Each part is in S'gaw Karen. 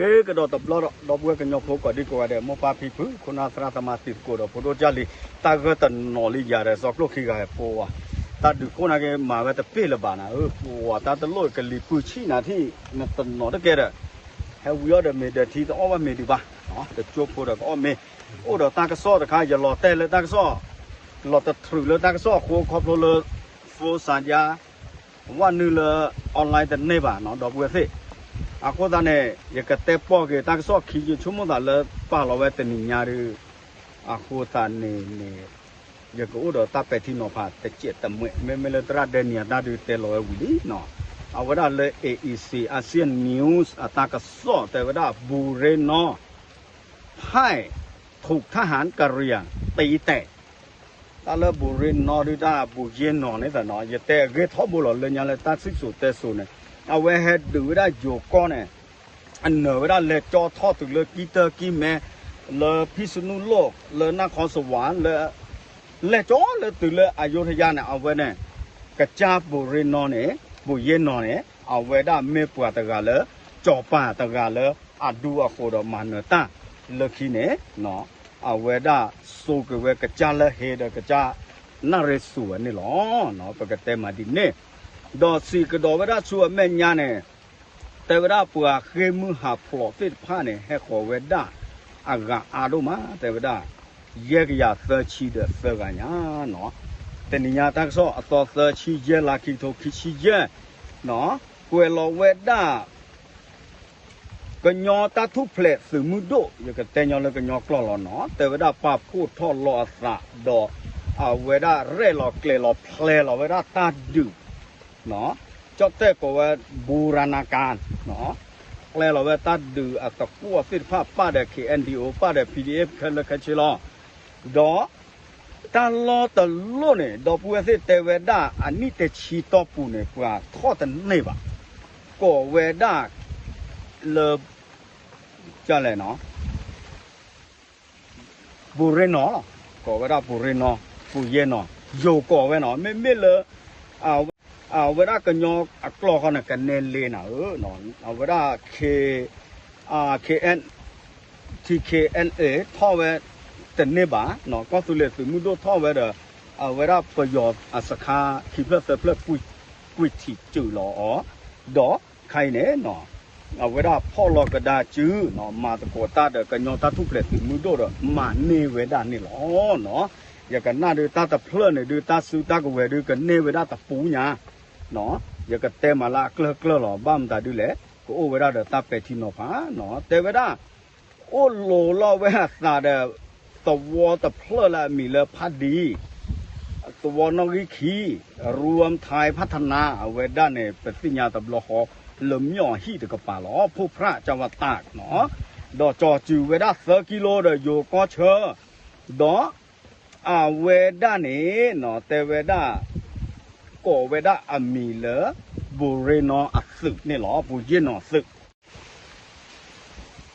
ကဒီးတဘျီဒီး ဒီပုၢ်ဝဲၢ်ကညီဖိကိးဒံကိးဂၤဒဲး မိၢ်ပၢ်ဖံဖု ခိၣ်နၢ်သရၣ်သမါတံၤသကိးဒီးဖိဒိၣ်ကၢ်လံၤ တၢ်ဂၢၢ်တနီၤလံယၤဒီး စီၤကျိၣ်ခံဂၤပဝဲ တၢ်ဒုးခိၣ်နၢ်က့ၤမၤဝဲတပ့ၢ်လၢၤဘၣ်နၤဧၢ ပဝဲတၢ်တလိၣ်ကလံၤပုၢ်ဆံၣ်နၤထံၣ် နတနီၤတကဲဒီး ဟဲဝံၤအီၣ်ဒီးမ့ၤဒီးထံတအီၣ်ဘၣ်မ့ၤဒံးဘၣ် တကၠိဖိဒီးကအီၣ်မ့ၤ အိၣ်ဒီးတၢ်ကစီၣ်တခါ ယလီၤတဲာ်လၢတၢ်ကစီၣ် လီၤတထြုးလၢတၢ်ကစီၣ်အဃိ ခီဖျိလၢ ဖိစၢ်ယါ ဝဲနုာ်လၢ online တန့ၢ်ဘၣ်နီၤ ဒီပုၢ်ဝဲၢ်သ့ၣ် အဃိသတးန့ၣ် ယကတဲပီၢ်က့ၤတၢ်ကစီၣ်ခံ ယဆိကမိၣ်သးလၢပာ်လီၤဝဲတနံၤညါဒုး အဃိသတးန့ၣ်န့ၣ် ယကအိၣ်ဒီးတၢ်ပဲာ်ထံနီၤဖးတစဲးတမှဲး မ့မ့ၢ်လၢသရၣ်ဒဲနံၤအတၢ်ဒုးတဲလီၤဝဲဝံၤလံနီၤ အဝဲဒၣ်လၢ A E C Asian News အတၢ်ကစီၣ်တဲဝဲဒၣ် ဘူၤရ့နီ ဖဲ ထုးထၣ်ဟၣ်ကရံၣ် တံတဲာ် တၢ်လၢဘူၤရ့နီဒုးတၢ်ဘူၤယ့ၢ်နီၤန့ၣ်သနီၤ ယတဲအဂ့ၢ်ထီဘိလီၤ လၢညါလၢတၢ်စံၣ်စိၤတဲစိၤန့ၣ် အဝဲဟဲဒုးဝဲဒၣ်ယိၤကီၢ်န့ၣ် အနၢၤဝဲဒၣ်လဲၤကၠီထီၣ်တုၤလၢကံတၢကံမဲ လၢဖံၣ်စနူၣ်လိၣ် လၢနၢ်ခီစဝး လၢ လဲၤကၠီလၢတုၤလၢအယုထယါန့ၣ် အဝဲန့ၣ် ကစၢ်ဘူၤရ့နီန့ၣ် ဘူၤယ့ၢ်နီၤန့ၣ် အဝဲဒၣ်မ့ၢ်ပှၤတဂၤလၢ ကၠီၤပၤတဂၤလၢ အဒူအဃိးဒီးမၤနၢၤတၢ် လၢခံန့ၣ် အဝဲဒၣ်စိာ်က့ၤဝဲကစၢ်လၢဟ့ဒီးကစၢ်နၣ်ရ့စူၤဝဲန့ၣ်လီၤ. ပကတဲမးဒ်န့ၣ် ဒီးစံးကဒီးဝဲဒၣ်ဆူအမဲာ်ညါန့ၣ် တဲဝဲဒၣ်ပှၤဃ့ၢ်မုၢ်ဟးဖျိးသ့ၣ်တဖၣ်န့ၣ် ဟဲဃီၤဝဲဒၣ် အဂၤအါဒိၣ်မး တဲဝဲဒၣ် ယဲၢ်ကယၤသၢဆံဒီးသၢဂၤညါနီၤ. တနံၤညါတၢ်ကစီၣ်အသီသၢဆံယဲၢ် လါခံကထိခံဆံယဲၢ် ကွဲးလီၤဝဲဒၣ် ကညီတၢ်ထူၣ်ဖျဲးသုးမုၢ်ဒိၣ် ယကတဲညီလၢကညီကျိာ်လီၤနီၤ တဲဝဲဒၣ်ပာ်ဖှိၣ်ထီၣ်လီၤအသးဒီး အဝဲဒၣ်ရဲၣ်လီၤကျဲၤလီၤဖျဲလီၤဝဲဒၣ်တၢ်ဒုး ကၠီၣ်တဲၣ်ကိးဝဲ ဘူရၤနၤကၤ ကျဲၤလီၤဝဲတၢ်ဒုးအသကွီၢ်သ့ၣ်တဖၣ် ပၣ်ဒီး K N D O ပၣ်ဒီး P D F ခဲလၢာ်ခဲဆ့လီၤ. ဒီး တၢ်လီၢ်တလီၢ်န့ၣ် ဒီပုၢ်ဝဲၢ်သ့ၣ်တဲဝဲဒၣ် အနံၣ်တဆံတီၢ်ပူၤန့ၣ် ပှၤထီၣ်တန့ၢ်ဘၣ်. ကိးဝဲဒၣ် လၢ ကလဲၣ်နီၤ ဘူၤရ့နီၤလီၤ. ကိးဝဲဒၣ်ဘူၤရ့နီၤ ဘူၤယ့ၢ်နီၤ ယိၤကိးဝဲနီၤ မ့မ့ၢ်လၢ အဝဲဒၣ်ကညီအကျိာ်ဃီန့ၣ် ကနဲလ့နၤဧၢ, အဝဲဒၣ် K, K N, T K N A ထီၣ်ဝဲတန့ၢ်ဘၣ်, ကီၢ်သူလ့ၤသုးမုၢ်ဒိၣ်ထီၣ်ဝဲဒီး အဝဲဒၣ်ပယီၤအစခါ ခံဖျၢၣ်သၢဖျၢၣ် ကွံာ်ထံၣ်စုၣ်လီၤအီၤ, ဒီးခါအံၤန့ၣ် အဝဲဒၣ်ဖီၣ်လီၤကဒါစု မၤသကိးတၢ်ဒီးကညီတၢ်ထူၣ်ဖျဲးသုးမုၢ်ဒိၣ်ဒီး မၤန့ၢ်ဝဲဒၣ်န့ၣ်လီၤ. ယကနၣ်ဒုးတၢ်တဖျၢၣ်န့ၣ်ဒုး တၢ်စုတၢ်ကဝဲၤဒုးကန့ၢ်ဝဲဒၣ်တပူၤညါ, ယကတဲမးလၢအကျၢၢ်ကျၢၢ်လီၤ. ဘၣ်မတၤဒုလဲၣ်, ကအိၣ်ဝဲဒၣ်ဒီးတၢ်ပဲာ်ထံနီၤဖး, တဲဝဲဒၣ် အိၣ်လိၤလီၤဝဲအသးဒီး သဝီတဖျၢၣ်လၢအမံၤလၢဖးဒံ သဝီနီၣ်ဂံၢ်ခံ ရူဝၢ်ထါ ဖးထနါ အဝဲဒၣ်န့ၣ် ပသ့ၣ်ညါတဘျီဃီ လၢမျီၢ်ဟံၣ်တကပၤလီၤ ဖိဖြၣ်ကၢ်ဝါတၢ်, ဒီးကၠီၤစုၤဝဲဒၣ်သၢကံလိဒီးယိၤကီၢ်ဆၢ, ဒီး အဝဲဒၣ်န့ၣ် တဲဝဲဒၣ် ကိးဝဲဒၣ်အမံၤလၢ ဘူၤရ့နီၤအသုးန့ၣ်လီၤ ဘူၤယ့ၢ်နီၤသုး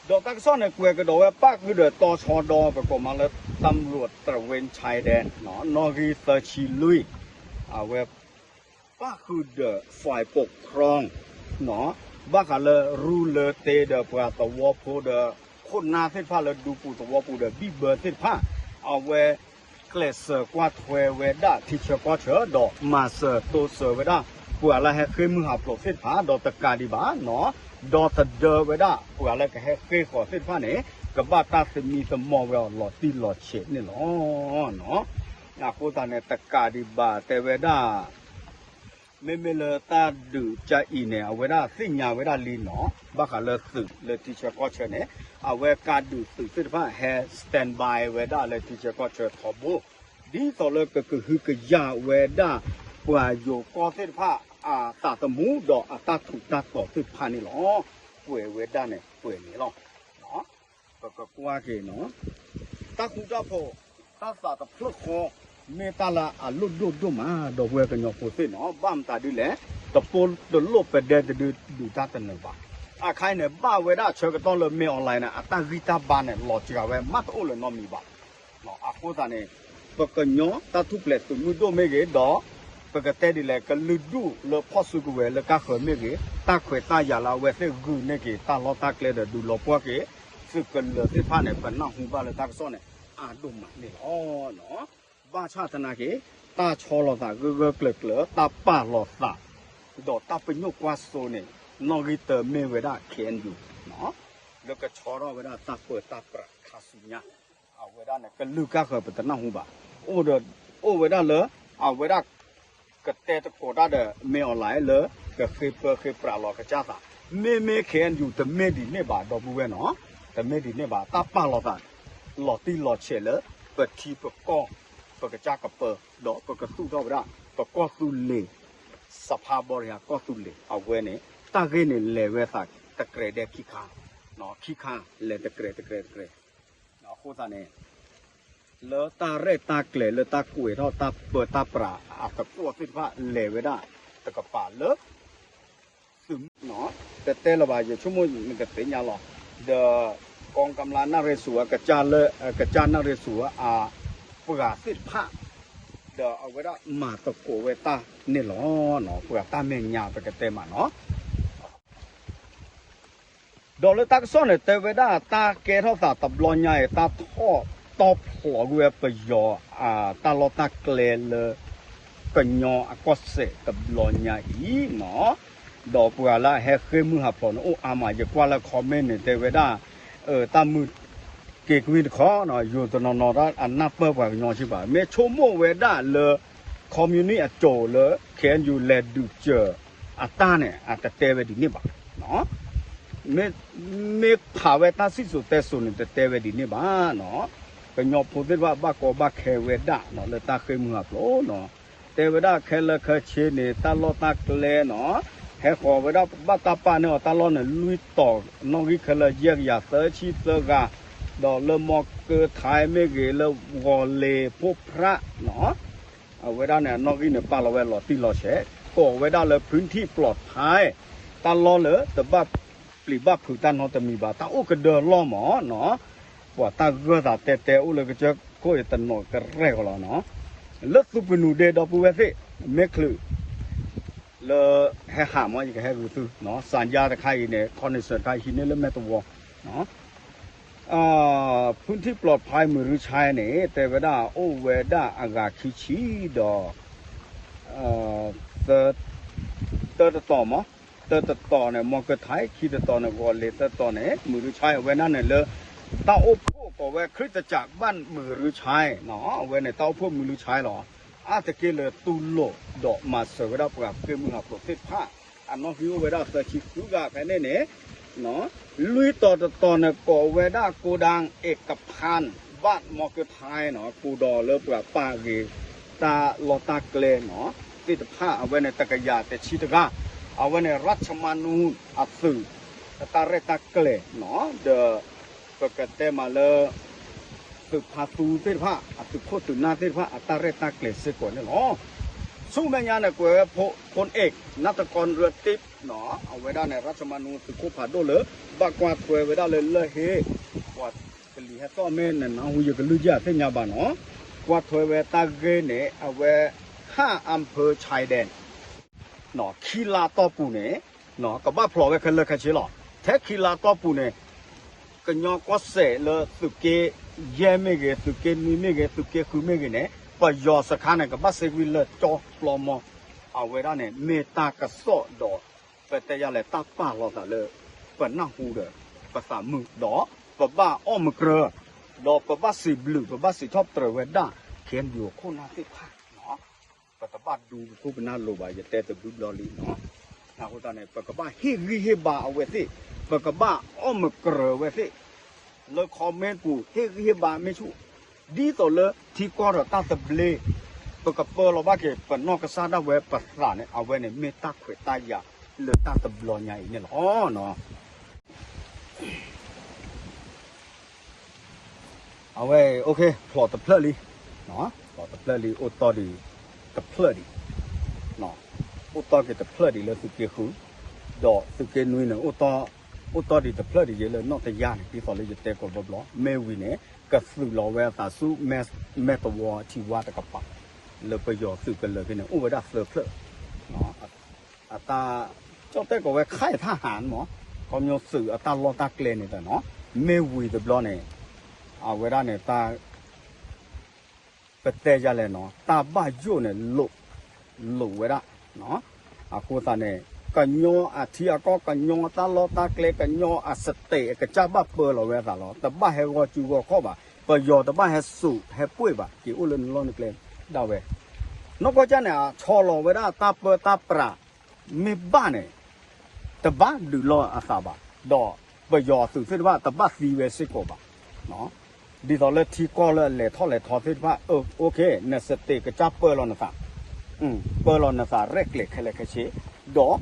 ဒီးတၢ်ကစီၣ်န့ၣ် ကွဲးကဒီးဝဲပၣ်ဃုာ်ဒီးတီၤဆီဒီး ပကိးမးလၢ ตำรวจตระเวนชายแดน နီၣ်ဂံၢ်သၢဆံလွံၢ်, အဝဲ ပၣ်ဃုာ်ဒီး ฝ่ายปกครอง ဘၣ်ဃးလၢရူလၢတ့ဒီးပှၤသဝီဖိဒီး ခိၣ်နၢ်သ့ၣ်တဖၣ်လၢဒူပူၤသဝီပူၤဒီး ဘံၣ်ဘၢသ့ၣ်တဖၣ်, အဝဲ ကျဲးစၢးကွၢ်ထွဲဝဲဒၣ်ထံဆၢကီၢ်ဆၢ ဒီးမၤစၢၤတိစၢၤဝဲဒၣ် ပှၤလၢဟဲဃ့ၢ်မုၢ်ဟးဖျိးသ့ၣ်တဖၣ် ဒီးတကးဒံးဘၣ်နီၤ, ဒီသဒၢဝဲဒၣ် ပှၤလၢကဟဲဃ့ၢ်ဃီၤသ့ၣ်တဖၣ်န့ၣ် ကဘၣ်တၢ်သမံသမိးဝဲအီၤလီၤတံၢ်လီၤဆဲးန့ၣ်လီၤ. အဃိသတးန့ၣ် တကးဒံးဘၣ်တဲဝဲဒၣ် မ့မ့ၢ်လၢတၢ်ဒုးကၢ်အံၤန့ၣ် အဝဲဒၣ်သ့ၣ်ညါဝဲဒၣ်လံနီၤ, ဘၣ်ဃးလၢသုးလၢထံဆၢကီၢ်ဆၢန့ၣ် အဝဲကးဒုးသုးသ့ၣ်တဖၣ်ဟဲ standby ဝဲဒၣ်လၢထံဆၢကီၢ်ဆၢထီဘိ, ဒ်သိးလၢကကဟုကယာ်ဝဲဒၣ် ပှၤယိၤကီၢ်သ့ၣ်တဖၣ် အသးသမူဒီးအတၢ်ထူးတၢ်တီၤသ့ၣ်တဖၣ်န့ၣ်လီၤ. ကွဲးဝဲဒၣ်န့ၣ် ကွဲးန့ၣ်လီၤ. ပကကွၢ်က့ၤနီၤ, တၢ်ဃူတၢ်ဖိး တၢ်သးတဖျၢၣ်ဃီ မ့ၢ်တၢ်လၢအလိၣ်ဒိၣ်ဒိၣ်မး ဒီပုၢ်ဝဲၢ်ကညီဖိသ့ၣ်နီၤ, ဘၣ်မတၤဒ်လဲၣ်, တပိတလိၣ်ပဒဲတဒုဒုးတၢ်တနၢၤဘၣ်. အခါအံၤန့ၣ် ဘၣ်ဝဲဒၣ်ဆၢကတီၢ်လၢမ့ၢ် online န့ၣ် အတၢ်ဂံၢ်တၢ်ဘါန့ၣ် လီၤစှၤဝဲမးတအိၣ်လၢၤနီတမံၤဘၣ်. အဃိသတးန့ၣ် ပကညီတၢ်ထူၣ်ဖျဲးသုးမုၢ်ဒိၣ်မ့ၢ်ဂ့ၤဒီး ပကတဲဒ်လဲၣ် ကလုာ်ဒူၣ်လၢဖီၣ်စုကဝဲၤလၢကါဃၢၤမ့ၢ်ဂ့ၤ, တၢ်ခွဲးတၢ်ယာ်လၢအဝဲသ့ၣ်ဂုာ်န့ၢ်က့ၤတၢ်လီၢ်တၢ်ကျဲဒီးဒုးလီၤပှီၢ်က့ၤ သုးကလၢၤသ့ၣ်တဖၣ်န့ၣ် ပနၢ်ဟူဘၣ်လၢတၢ်ကစီၣ်န့ၣ် အါဒိၣ်မးန့ၣ်လီၤ. ဘၣ်ဆၣ်သနာ်က့ တၢ်ဆီလီၤသးဂၢၢ်ဂၢၢ်ကျၢၤကျၢၤ တၢ်ပာ်လီၤသး ဒီးတၢ်ပညိၣ်ကွၢ်စိန့ၣ် နီၣ်ဂံၢ်တၢမ့ၢ်ဝဲဒၣ် ခ့ၣ်အဲၣ်ယူၣ် လၢကဆီထီၣ်ဝဲဒၣ်တၢ်ပၢတၢ်ပြးခါဆူညါ အဝဲဒၣ်န့ၣ် ကလုာ်ကါဃၢၤပတနၢ်ဟူဘၣ်. အိၣ်ဒီး အိၣ်ဝဲဒၣ်လၢ အဝဲဒၣ် ကတဲသကိးတၢ်ဒီး မ့ၢ်အီၣ်လဲၣ်လၢ ကဃ့ပၢဃ့ပြးလီၤကစၢ်သး, မ့မ့ၢ် ခ့ၣ်အဲၣ်ယူၣ် တမ့ၢ်ဒ်န့ၣ်ဘၣ် ဒီပုၢ်ဝဲၢ်နီၤ, တမ့ၢ်ဒ်န့ၣ်ဘၣ် တၢ်ပာ်လီၤသး လီၤတံၢ်လီၤဆဲးလၢ ပထံပကီၢ် ပကစၢ်ကပၢ ဒီးပကသူၣ်ထီၣ်ဝဲဒၣ် ပကီၢ်သူလ့ၤ စဖါဘီရံဟးကီၢ်သူလ့ၤ အဝဲန့ၣ် တၢ်ဂ့ၢ်န့ၣ် လဲၤဝဲသးတကြဲးဒဲးခံခါ, ခံခါ လဲၤတကြဲးတကြဲးတကြဲး အဃိသတးန့ၣ် လၢတၢ်ရဲၣ်တၢ်ကျဲၤလၢတၢ်ကွဲးထီၣ်တၢ်ပၢတၢ်ပြးအသကိးသ့ၣ်တဖၣ်လဲၤဝဲဒၣ်တကပၤလၢ သုးမုၢ်နီၤ, တတဲလၢၤဘၣ် ယဆိကမိၣ်နကသ့ၣ်ညါလီၤ, ဒီး ကီၢ်ကမျၢၢ်နၣ်ရ့ၣ်စူၤ ကစၢ်နၣ်ရ့ၣ်စူၤအပှၤသ့ၣ်တဖၣ် ဒီးအဝဲဒၣ်မၤသကိးဝဲတၢ်န့ၣ်လီၤ. ပှၤတၢ်မဲာ်ညါပကတဲမးနီၤ ဒီးလၢတၢ်ကစီၣ်န့ၣ် တဲဝဲဒၣ်တၢ်ကဲထီၣ်သးတဘျီညါအံၤ တၢ်ထီၣ်တီၢ်ဖျိးကွံာ်ဝဲပယီၤ တၢ်လီၢ်တၢ်ကျဲလၢ ကညီအကီၢ်စဲၣ်တဘျီညါအံၤနီၤ, ဒီးပှၤလၢအဟဲဃ့ၢ်မုၢ်ဟးဖျိးန့ၣ် အိၣ်အါမး ယကွၢ်လၢ comment န့ၣ် တဲဝဲဒၣ် တၢ်မုာ်က့ၤကွံာ်တခီ ယိၤတနီၤနီၤ အနၢ်ပၢၢ်ပှၤကညီစ့ၢ်ကီး မ့ၢ်ဆိကမိၣ်ဝဲဒၣ်လၢ communist အစိၤလၢ ခ့ၣ်အဲၣ်ယူၣ် လဲၤဒုးစၢၤအတၢ်န့ၣ် အတတဲဝဲဒ်န့ၣ်ဘၣ်. မ့ၢ်ဖးဝဲတၢ်စံၣ်စိၤတဲစိၤန့ၣ် တတဲဝဲဒ်န့ၣ်ဘၣ်နီၤ, ကညီဖိသ့ၣ်တဖၣ်ဘၣ်ကီဘၣ်ခဲဝဲဒၣ်နီၤ လၢတၢ်ဃ့ၢ်မုၢ်ဟးဖျိးနီၤ, တဲဝဲဒၣ်ခဲလၢာ်ခဲဆ့န့ၣ် တၢ်လီၢ်တၢ်ကျဲနီၤ, ဟဲဃီၤဝဲဒၣ်ဘၣ်တၢ်ပာ်န့ၢ်အီၤတၢ်လီၢ်န့ၣ် လွံၢ်တီၤ နီၣ်ဂံၢ်ခဲလၢာ်ယဲၢ်ကယၤသၢဆံသၢဂၤ, ဒီးလၢမီၢ်ကၢထါမ့ၢ်ဂ့ၤ လၢဂီၤလ့ၤဖိဖြၣ်နီၤ အဝဲဒၣ်န့ၣ် အနီၣ်ဂံၢ်န့ၣ် ပာ်လီၤဝဲလီၤတံၢ်လီၤဆဲး, ကိးဝဲဒၣ်လၢ พื้นที่ปลอดภัย တၢ်လီၢ်လၢတဘၣ်ပျံၤဘၣ်ဖုးတၢ်နီတမံၤဘၣ်, တၢ်အိၣ်ကဒၢလီၢ်မးနီၤ, ပှၤတၢ်ဂၢၢ်သးတဲတဲအိၣ်လၢကစၢၢ်ခိၣ်အံၤတနီၤကရဲၣ်ကီးလီၤနီၤ, လၢသုးပနူၤဒ့ဒီပုၢ်ဝဲၢ်သ့ၣ် မ့ၢ်ချုး လၢဟဲဟးမး ယကဟဲဂုာ်သုနီၤ, စၣ်ယါတခါအံၤန့ၣ် connection တခါဟံးန့ၢ်လၢမဲာ်တဝီ พื้นที่ปลอดภัย မုၢ်ရူဆါန့ၣ် တဲဝဲဒၣ်အိၣ်ဝဲဒၣ်အဂၤခံဆံဒီး တၢတတီၤမး, တၢတတီၤန့ၣ် မီၢ်ကၢထါ ခံတတီၤန့ၣ် ဂီၤလ့ၤ သၢတီၤန့ၣ် မုၢ်ရူဆါ အဝဲဒၣ်န့ၣ်လၢ တၢ်အိၣ်ဖှိၣ်ကိးဝဲ ခရစ်သချၢၣ် ဘၣ်မုၢ်ရူဆါနီၤ, အဝဲန့ၣ် တၢ်အိၣ်ဖှိၣ်မုၢ်ရူဆါလီၤ. အါတက့ၢ်လၢတူၢ်လိာ်ဒီးမၤစၢၤဝဲဒၣ်ပှၤဃ့ၢ်မုၢ်ဟးဖျိးသ့ၣ်တဖၣ် အနီၣ်ဂံၢ်အိၣ်ဝဲဒၣ်သၢဆံဃုဂၤဖဲန့ၣ်န့ၣ် လွံၢ်တီၤတတီၤန့ၣ် ကိးဝဲဒၣ် โกดังเอกพันธ์ ဘၣ်မီၢ်ကၢထါနီၤ, ကိးဒီးလၢပှၤပာ်ဂ့ၤ တၢ်လီၢ်တၢ်ကျဲနီၤ သ့ၣ်တဖၣ် အဝဲန့ၣ် တကယၤတဆံတဂၤ, အဝဲန့ၣ် ရၢၣ်ချမနူ အသုး အတၢ်ရဲၣ်တၢ်ကျဲၤနီၤ, ဒီး ပကတဲမးလၢ သုးဖါသူသ့ၣ်တဖၣ် အသုးခိၣ်သုးနၢ်သ့ၣ်တဖၣ် အတၢ်ရဲၣ်တၢ်ကျဲၤစ့ၢ်ကီးန့ၣ်လီၤ. ဆူမဲာ်ညါန့ၣ် ကွဲးဝဲ พลเอก นัตกร เรือทิพย์နီၤ, အဝဲဒၣ်န့ၣ် ရၢၣ်ချမနူ သုးခိၣ်ဖးဒိၣ်လၢ ဘၣ်ကွၢ်ထွဲဝဲဒၣ်လၢလၢၢ်ဟ့ ပှၤကလံၤဟဲသီၣ်မ့ၢ် နနၢ်ဟူယကလုၢ်ယသ့ၣ်ညါဘၣ်နီၤ, ကွၢ်ထွဲဝဲတၢ်ဂ့ၢ်န့ၣ် အဝဲ ห้าอำเภอชายแดน ခံလါတီၢ်ပူၤန့ၣ် ကဘၣ်ဖျိးဝဲခဲလၢာ်ခဲဆ့လီၤ. ထဲခံလါတီၢ်ပူၤန့ၣ် ကညီကီၢ်စဲၣ်လၢသုးက့ယဲၢ်မ့ၢ်ဂ့ၤ, သုးက့နွံမ့ၢ်ဂ့ၤ, သုးက့ဃုမ့ၢ်ဂ့ၤန့ၣ် ပယီၤစခါန့ၣ် ကဘၣ်စ့ကွံာ်လၢကၠီပျီမီၢ်, အဝဲဒၣ်န့ၣ် မ့ၢ်တၢ်ကစီၣ်ဒီး ပတဲယၤလဲၣ် တၢ်ပာ်လီၤသးလၢ ပနၢ်ဟူဒီး ပသးမုာ်ဒီး ပဘၣ်အီၣ်မုၢ်ကြၢး ဒီးပဘၣ်စံးဘျုး ပဘၣ်စံးထီၣ်ပတြၢၤဝဲဒၣ် ခ့ၣ်အဲၣ်ယူၣ် အခိၣ်နၢ်သ့ၣ်တဖၣ် ပတဘၣ်ဒူပခိၣ်ပနၢ်လိၤဘၣ် ယတဲတဘျုးဘျီလံနီၤ. အဃိသတးန့ၣ် ပကဘၣ်ဟ့ၣ်ဂံၢ်ဟ့ၣ်ဘါအဝဲသ့ၣ်, ပကဘၣ်အီၣ်မုၢ်ကြၢးဝဲသ့ၣ်, လၢ comment ပူၤ ဟ့ၣ်ဂံၢ်ဟ့ၣ်ဘါမ့ၢ်ဆူၣ်, ဒ်သိးလၢထံကီၢ်ဒီးတၢ်သဘျ့ ပကပၢလီၤဘၣ်က့ၤ ပနီၢ်ကစၢ်ဒၣ်ဝဲပသးန့ၣ် အဝဲန့ၣ်မ့ၢ်တၢ်ခွဲးတၢ်ယာ်လၢတၢ်တဘျီညါအံၤန့ၣ်လီၤ. အဝဲ ဖျိးတဖျၢၣ်လံ, ဖျိးတဖျၢၣ်လံ အိၣ်တီၢ်ဒံးတဖျၢၣ်ဒံး, အိၣ်တီၢ်က့ၤတဖျၢၣ်ဒံးလၢသုးက့ဃု, ဒီးသုးက့နွံန့ၣ် အိၣ်တီၢ်ဒံးတဖျၢၣ်ဒံးယဲလၢနီၣ်တယၢ်န့ၣ် ဒ်သိးလၢယတဲကိးဘျီဘျီ မ့ၢ်ဝံၤန့ၣ် ကသုးလီၤဝဲအသးဆူ မဲၢ်တဝီထံဝါတကပၤ လၢပယီၤသုးကလၢၤဖဲန့ၣ် အိၣ်ဝဲဒၣ်သၢဖျၢၣ်, အတၢ် ကၠီၣ်တဲၣ်ကိးဝဲခါအံၤ ทหาร မး, ခီပညီသုးအတၢ်လီၢ်တၢ်ကျဲန့ၣ်ဒီးနီၤ, မ့ၢ်ဝံၤတဘျီန့ၣ် အဝဲဒၣ်န့ၣ် တၢ် ပတဲယၤလဲၣ်နီၤ, တၢ်ဘၣ်ယိၣ်န့ၣ် လိာ်ဝဲဒၣ်, အဃိသတးန့ၣ် ကညီအထံအကီၢ် ကညီတၢ်လီၢ်တၢ်ကျဲ ကညီအ state အကစၢ်ဘၣ်ပၢလီၤဝဲအသးလီၤ. တဘၣ်ဟဲဂီၤစုဂီၤခီၣ်ဘၣ်, ပယီၤတဘၣ်ဟဲစိာ်ဟဲပှ့ၤဘၣ်, က့ၤအိၣ်လၢနလီၢ်နကျဲဒၣ်ဝဲ. နီၢ်ကီၢ်ကၢ်န့ၣ် အဆီလီၤဝဲဒၣ်တၢ်ပၢတၢ်ပြး မ့ၢ်ဘၣ်န့ၣ် တဘၣ်ဒုးလီၢ်အသးဘၣ်, ဒီးပယီၤအသုးသ့ၣ်တဖၣ်တဘၣ်သံဝဲစ့ၢ်ကီးဘၣ်. ဒ်သိးလၢထံကီၢ်လၢအလဲၤထီၣ်လဲၤထီသ့ၣ်တဖၣ် OK, န state ကစၢ်ပၢလီၤနသး, ပၢလီၤနသးရဲၣ်ကျဲၤခဲလၢာ်ခဲဆ့, ဒီး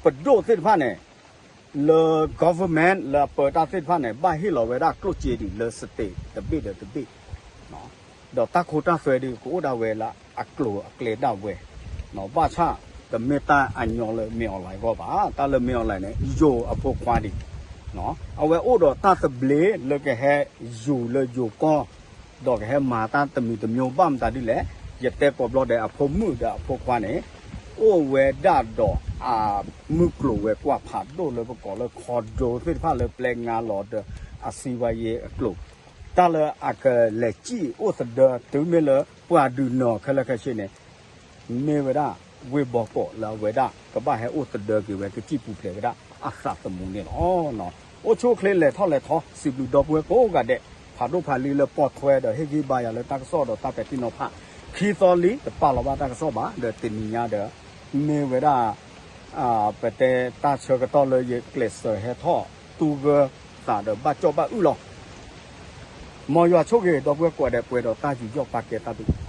ပဒိၣ်သ့ၣ်တဖၣ်န့ၣ် လၢ government လၢအပၢတၢ်သ့ၣ်တဖၣ်န့ၣ် ဘၣ်ဟ့ၣ်လီၤဝဲဒၣ်ကျိၣ်စ့ဒံးလၢ state တဘ့ၣ်ဒီးတဘ့ၣ်, ဒီးတၢ်ခိတၢ်သွဲဒံး ကအိၣ်ဒၣ်ဝဲလၢအကျိၤအကျဲဒၣ်ဝဲ, ဘၣ်ဆၣ်တမ့ၢ်တၢ်အညီလၢ မင်းအောင်လှိုင် အဂီၢ်ဘၣ်. တၢ်လၢ မင်းအောင်လှိုင် န့ၣ် ယိၤအဖိခွါဒံး, အဝဲအိၣ်ဒီးတၢ်သဘျ့လၢကဟဲယူၤလၢယိၤကီၢ် ဒီးကဟဲမၤတၢ်တမံၤတမံၤ ဘၣ်မတၤဒ်လဲၣ်, ယတဲကိးဘျီဒီး အဖိမုၣ်ဒီးအဖိခွါန့ၣ် အိၣ်ဝဲဒၣ်ဒီးအမုၢ်ကျိၤဝဲၤကွာ်ဖးဒိၣ်လၢပကိးလၢ condo သ့ၣ်တဖၣ်လၢပျဲငါလီၤဒီး အ စီးပွားရေး အကျိၤ, တၢ်လၢအကလဲၤစံၣ်အိၣ်သဒၢ တုၤမ့ၢ်လၢပှၤဒုးနၢၤခဲလၢာ်ခဲဆ့န့ၣ် မ့ၢ်ဝဲဒၣ် ဝ့ၢ်ဘီကီး လၢအဝဲဒၣ်ကဘၣ်ဟဲအိၣ်သဒၢက့ၤဝဲ ကစံၣ်ပူၤဖျဲးဝဲဒၣ်အသးသမူန့ၣ်လီၤ. အိၣ်ဆူၣ်အိၣ်ချ့လဲၤထီၣ်လဲၤထီ စံးဘျုးဒီပုၢ်ဝဲၢ်ကိးဂၤဒဲး ဖးဒိၣ်ဖးလံၤလၢပိာ်ထွဲဒီးဟ့ၣ်ဂံၢ်ဘါယၤလၢတၢ်ကစီၣ်ဒီးတၢ်ပဲာ်ထံနီၤဖး, ခံသီလံ တပာ်လီၤဘၣ်တၢ်ကစီၣ်ဘၣ် ဒီးတနံၤညါဒီး မ့ၢ်ဝဲဒၣ် ပတဲတၢ်ဆၢကတီၢ်လၢယကျဲးစၢးဟဲထီၣ်တူၢ်ဂၢၢ်သးဒီးဘၣ်ကၠီၣ်ဘၣ်အုၣ်လီၤ. မ်ယွၤဆိၣ်ဂ့ၤ ဒီပုၢ်ဝဲၢ်ကိးဂၤဒဲး ပှဲၤဒီးတၢ်ယူးယီၣ်ပာ်ကဲတၢ်ဘျုး